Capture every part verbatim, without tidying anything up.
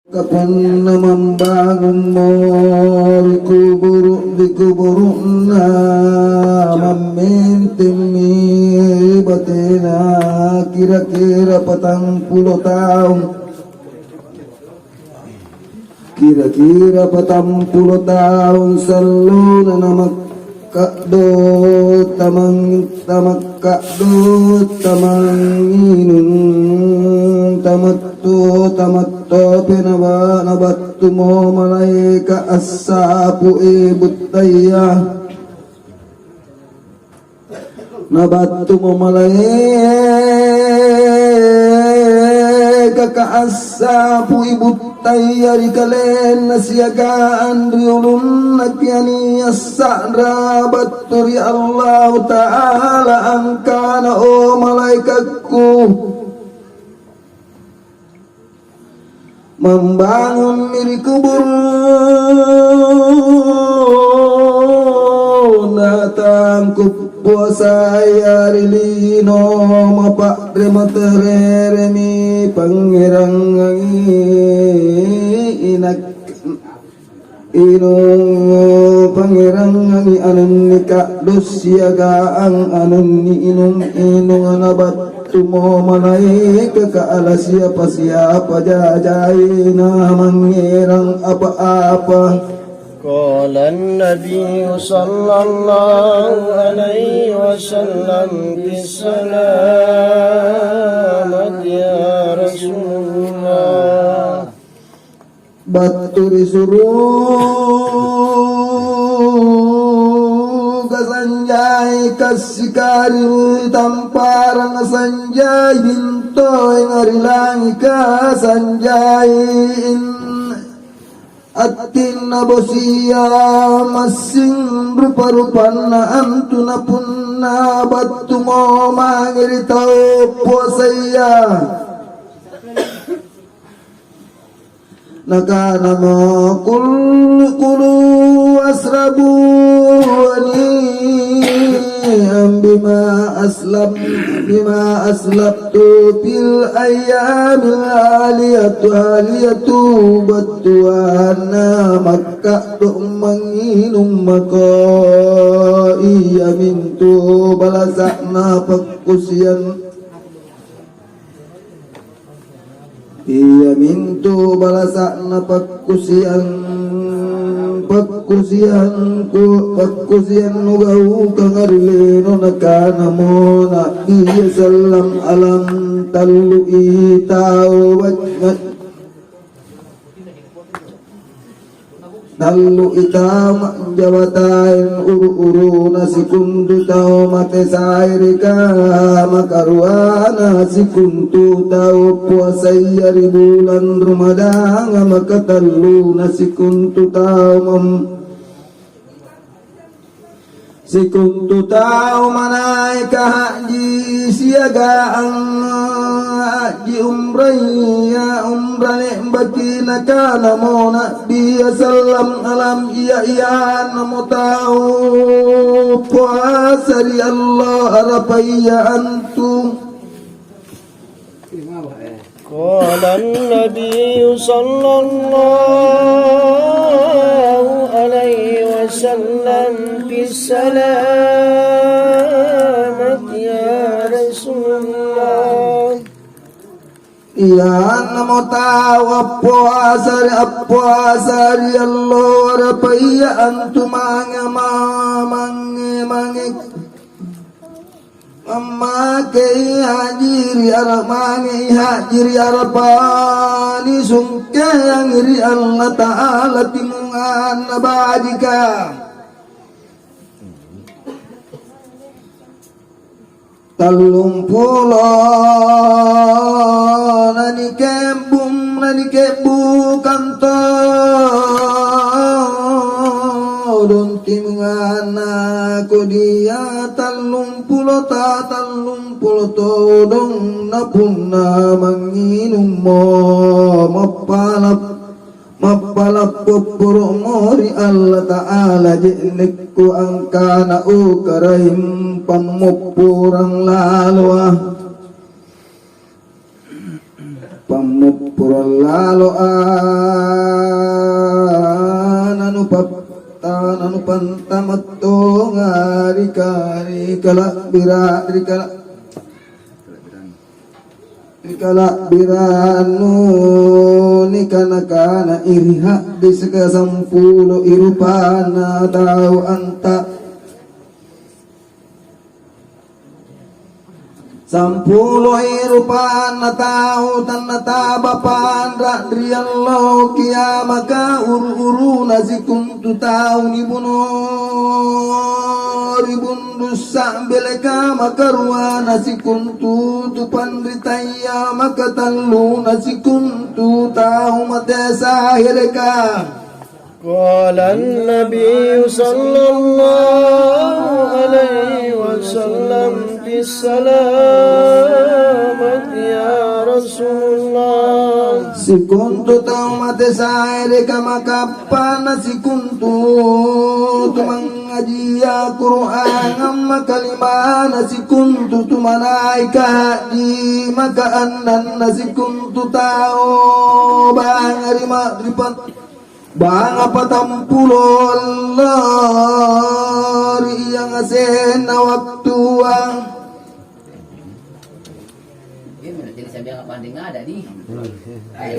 Kapunna mambangunmo ri kuburu', ri kuburu'na, mammentemmi batena, kira-kira patang pulo taung. Kira-kira patampulo taung sallona, namakka'do tamang-, tamakka'do tamangnginung, tamatto, tamattope naba-, nabattumo malaeka' assapu'i buttaya. Nabattumo malaekaka assapu'i buttaya ri kalenna siagang ri ulunna, kiania' sa'ra battu ri Allahu Ta'ala angkana, "O malaekakku, mambangunmi ri kuburu'na tangku puasaya ri lino mapa're-, matereremi Pangngerangangi inak-, inung Pangngerangangi anunni ka'do siagang anunni inung-inunga nabat-, Tumo malaekaka ala siapa-siapa jajaina mangngerang apa-apa." قال النبي صلى الله عليه وسلم: "بالسلامة يا رسول الله." Battu ri suruga sanjai, kassikari ri tamparanga sanjai, bintoenga ri langika sanjai, in-, attinna bosia massing rupa-rupanna antu napunna battumo mange ri tau puasaya. Nakanamo, "Kul-, kulu wasrabu hani'an bima aslam-, bima aslaftu fil ayyamil khaliyatu, khaliyatu." Battuanna makka'do mangnginung mako, iamintu balasa'na pakkusiang. Iamintu balasa'na pakkusiang-, pakkusiangku-, pakkusiang nugaukanga ri lino. Nakanamo Na'bia sallam alam, tallu'i tau baj-, Tallu'i tau ma'jawataeng uru-uruna, sikontu tau mate saereka, makaruana sikontu tau puasaya ri bulang Ramadanga, makatalluna sikontu tau mem-, Sikontu tau manaika ha'ji siagang ha'ji umraya, umra le'baki. Nakanamo Na'bia sallam alam, ia-iannamo tau puasa ri allo Arafaya antu. قال النبي صلى الله عليه وسلم: "بالسلامة يا رسول الله." Iannamo tau appuasa ri, appuasa ri allo Arafaya antu mange, ma-, mange, mange. Ammakei haji ri Ara-, mangei haji ri Arafah, nisungkeangi ri Allata'ala timunganna bajika. Tallumpulo nanikebbung, nanikebbukang todong timunganna kodia tallumpulo ta-, tallumpulo todong. Na punna mangnginummo, mappala-, mappala' popporo'mo ri Allata'ala, je'nekko angkana, "O Karaeng, pammopporang laloa." Pammopporang laloa, Tananu pantama' tonga ri ka-, ri kala'bira-, ri kala-, ri kala'birannu nikana-kana iri hadisika sampulo i rupanna tau anta. Sampuloi rupanna tau tannataba panra' ri allo kiamaka, uru-uruna sikontu tau nibuno ri bundu' sa'beleka, makaruana sikontu tu panritaya, makatalluna sikontu tau mate sahireka. قال النبي صلى الله عليه وسلم في السلامة يا رسول الله. Sikontu tau mate sahireka makappana sikontu tu mangngajia Qur'an, amma kalimana sikontu tu malaika ha'ji, maka annanna sikontu tau banga ri ma-, ri pat-, Banga patampulo allo ri iangasenna wattua.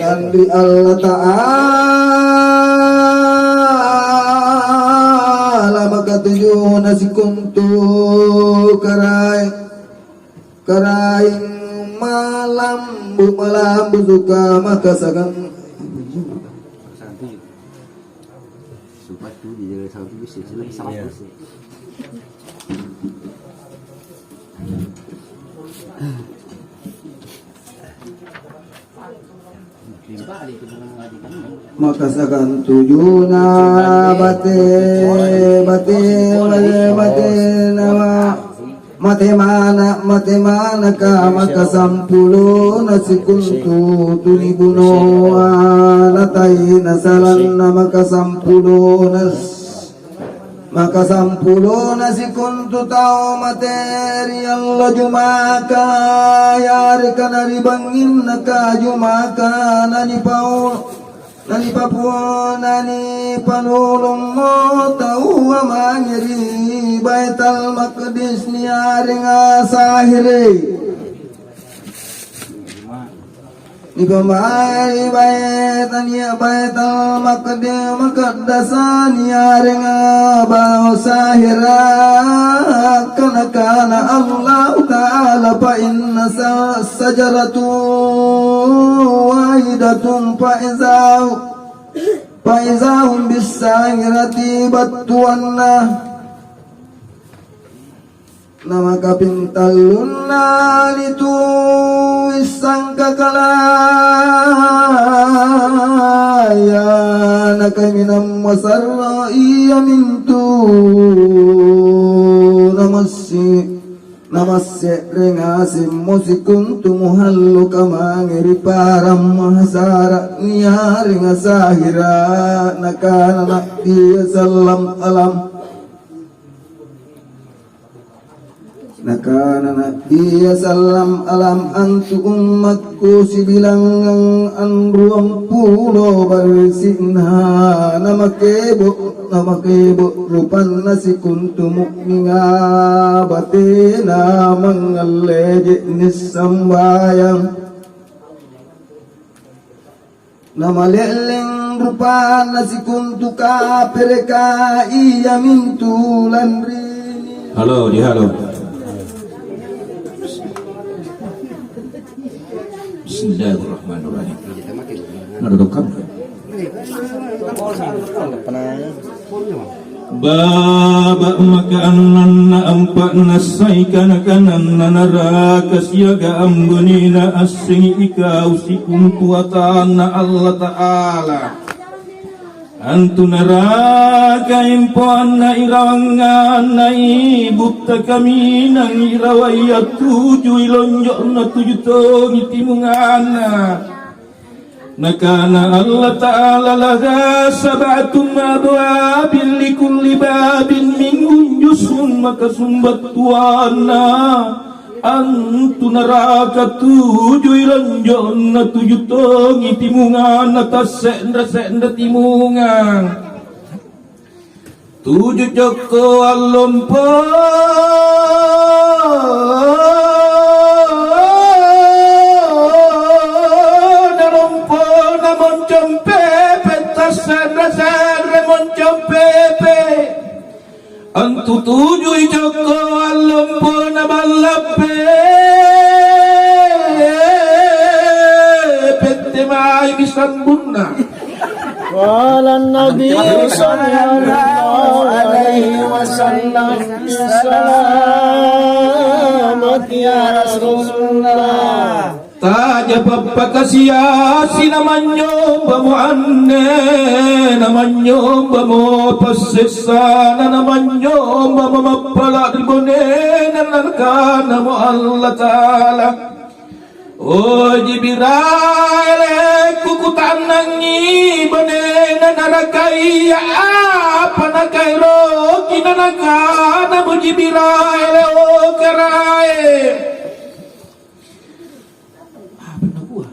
Lanri Allata'ala makatujuna sikontu Karaeng. Karaeng malambu, malambu suka makasagang. Makasagang tujuna bate, bate, bate, bate nama. Mate mana, mate manaka, makasampulona sikontu tunibunoa, nataina salanna makasampulona. Makasampulona sikontu tau mate ri allo Jumaka, yareka na ri bangnginnaka Jumaka, nanipau-, nanipapu-, nanipanolommo taua mange ri Baital Maqdis niarenga Sahiri. Nipambae ri Baitania, Baital Maqdi-, Maqaddasa niarenga Bao Sahira, kana-kana Allahu Ta'ala, "Fa inna sa-, sajaratun wahidatun fa izau, fa izaum bis-sahirati," battuanna. Namakapintallunna nitui sangkakalaya, nakaminang masarra iamintu namassi-, namasse're ngasemmo sikontu muhalloka mange ri padang mahasara niarenga Sahira, nakana Na'bia sallam alam. Nakana Na'bia sallam alam, "Antu ummakku sibilangngang anruampulo barsi'na, namakebo', namakebo' rupanna sikontu mu'minga batena mangngalle je'ne' sambayang." Namale'leng rupanna sikontu kapereka, iamintu lanrini. Halo, di halo. Bismillahirrahmanirrahim. Nada dokam. Baba' maka annanna ampa'nassai kana-kananna naraka siagang bonena assengi ikau sikontu atanNa Allata'ala. Antu naraka empoanna irawanganna, butta kaminang irawaya tujui lonjo'na tuju tongi timunganna. Nakana Allata'ala, "Laha sab'atu abwabin likulli babin minhum juz'un," maka sumbattuanna antu naraka tujui lonjo'na tuju tongi timunganna, tasse're-se're timungang. Tuju cokko allompo, nalompo na moncong pepe, tassanra-sanra moncong pepe. Antu tujui cokko allompona ballappe, pette maimi sambunna. Qala Nabi sallallahu alaihi wasallam, "Salamat ya Rasulullah." Taja pappakasiasi namanynyombamo anne, namanynyombamo passessana, namanynyombamo mappala' ri bonena, nakanamo Allata'ala, "O Jibrail, kukuta'nangi bonena narakaya apa nakaeroki?" Nanakanamo Jibrail, "O Karaeng." Apa nakua?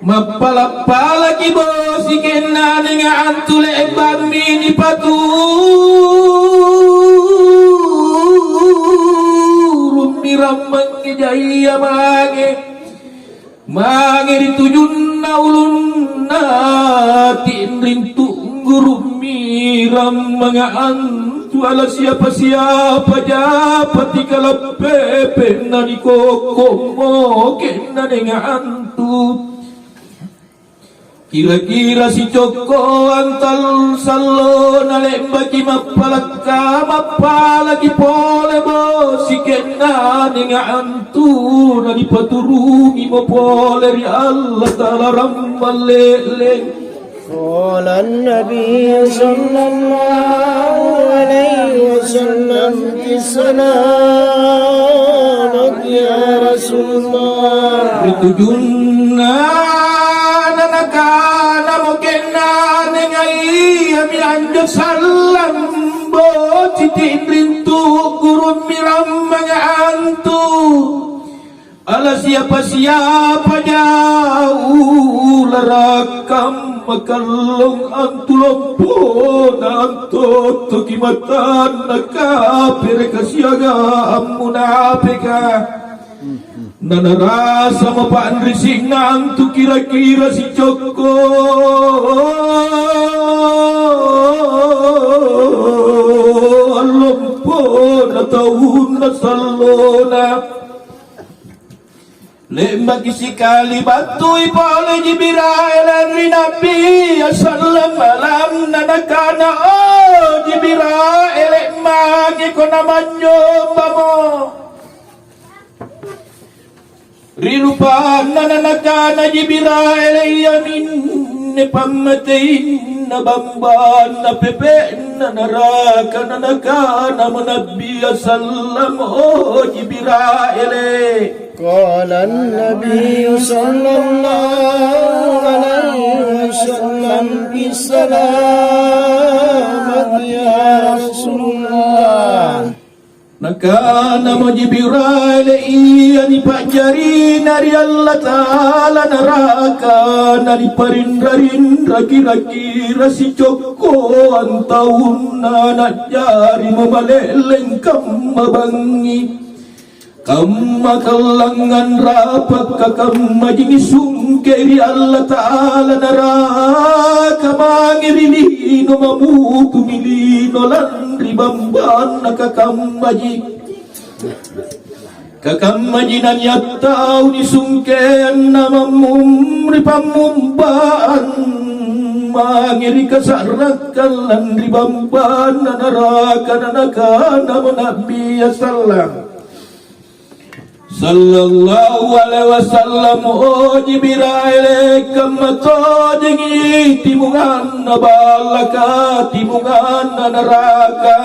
Mappala'-palaki bosi ke'nanga antu le'bammi nipaturummi rammange jaia mange. Mange ri tujunna ulunna tinring tunggurummi rammanga antu ala siapa-siapaja pati kalappepe nanikokko'mo ke'nanga antu. Kira-kira sicokko antal sallona le'baki mappalakka, mappalaki pole bosi ke'nanga antu, nanipaturungimo pole ri Allata'ala rammang le'leng. Qala an-Nabi sallallahu alaihi wasallam, "Salamat ya Rasulullah." Ri tujunna nanakanamo ke'nanga, "Iami anjo sallang boci tinring tunggurummi rammanga antu. Ala siapa-siapaja ulara' kamma kallong antu lompona antottoki matanna kapereka siagang munapeka." Nanarasamo pa'risi'na antu kira-kira sicokko allompona taunna sallona. Le'baki sikali battui pole Jibrail ri Nabi sallam alam, nanakana, "O Jibrail, mangeko namanynyombamo." Ri rupanna nanakana Jibrail, "Iaminne pammateinna bambanna pepe'na naraka." Nanakanamo Nabbia sallam, "O Jibrail." Qala an-Nabiyyu sallallahu alaihi wasallam, "Bissalamat ya Rasulullah." Nakanamo Jibrail, "Ia nipa'jarina ri Allata'ala naraka, naniparinra-rinra kira-kira sicokkoang taunna, na'jarimo male'leng kamma bangngi. Kamma kallangngan rapakka kammaji nisungke ri Allata'ala naraka mange ri lino, mamutumi lino lanri bambanna kakammaji." Kakammaji nania' tau nisungkeang namammum-, ri pammumbang mange ri kasa'rakkang lanri bambanna naraka, nanakanamo Nabbia sallam, sallallahu alaihi wasallam, "O Jibrail, kamma tojengi timunganna ballaka, timunganna naraka."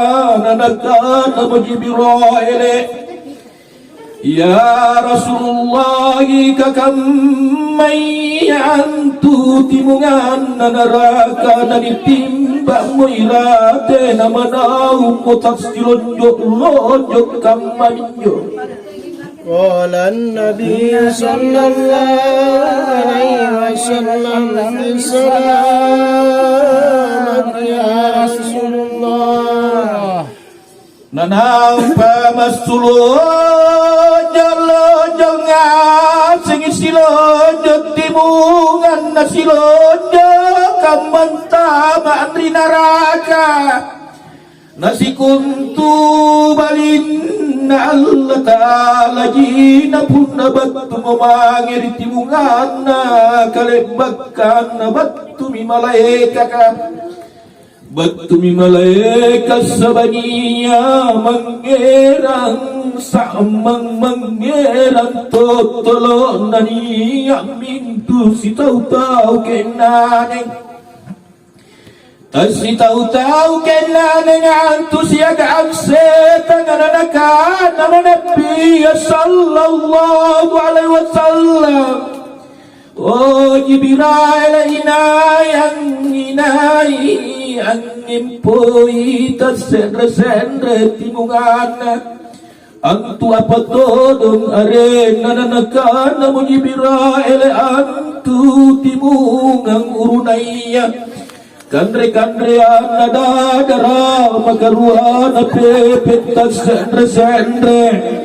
Nanakanamo Jibrail, "Ya Rasulullah, kakammai antu timunganna naraka nanitimba'mo irate, namanaummo tassilonjo'-lonjo' kammaminjo." Qala an-Nabiyyu sallallahu alaihi wasallam, "Bissalamat ya Rasulullah." Nanampa massulonjo-lonjo ngasengi silonjo timungang na silonjo kammantama ri naraka. Nasikontu balinna Allata'alaji napunna battumo mange ri timunganna kale'bakkanna battumi malaekaka. Battumi malaeka' sabania mangngerang sa'mang mangngerang tottolo' nania' mintu sitau-tau ke'nane. Tassitau-tau ke'nane antu siagang setanga nanakana Nabi sallallahu alaihi wasallam. O Jibrail, inai, inai, angngimpoi tasse're-senre timunganna. Antu apa todong arenna? Nanakanamo Jibrail, antu timungang urunaya. Kanre-kanreanna dadara, makaruana pepe' tasse're-senre.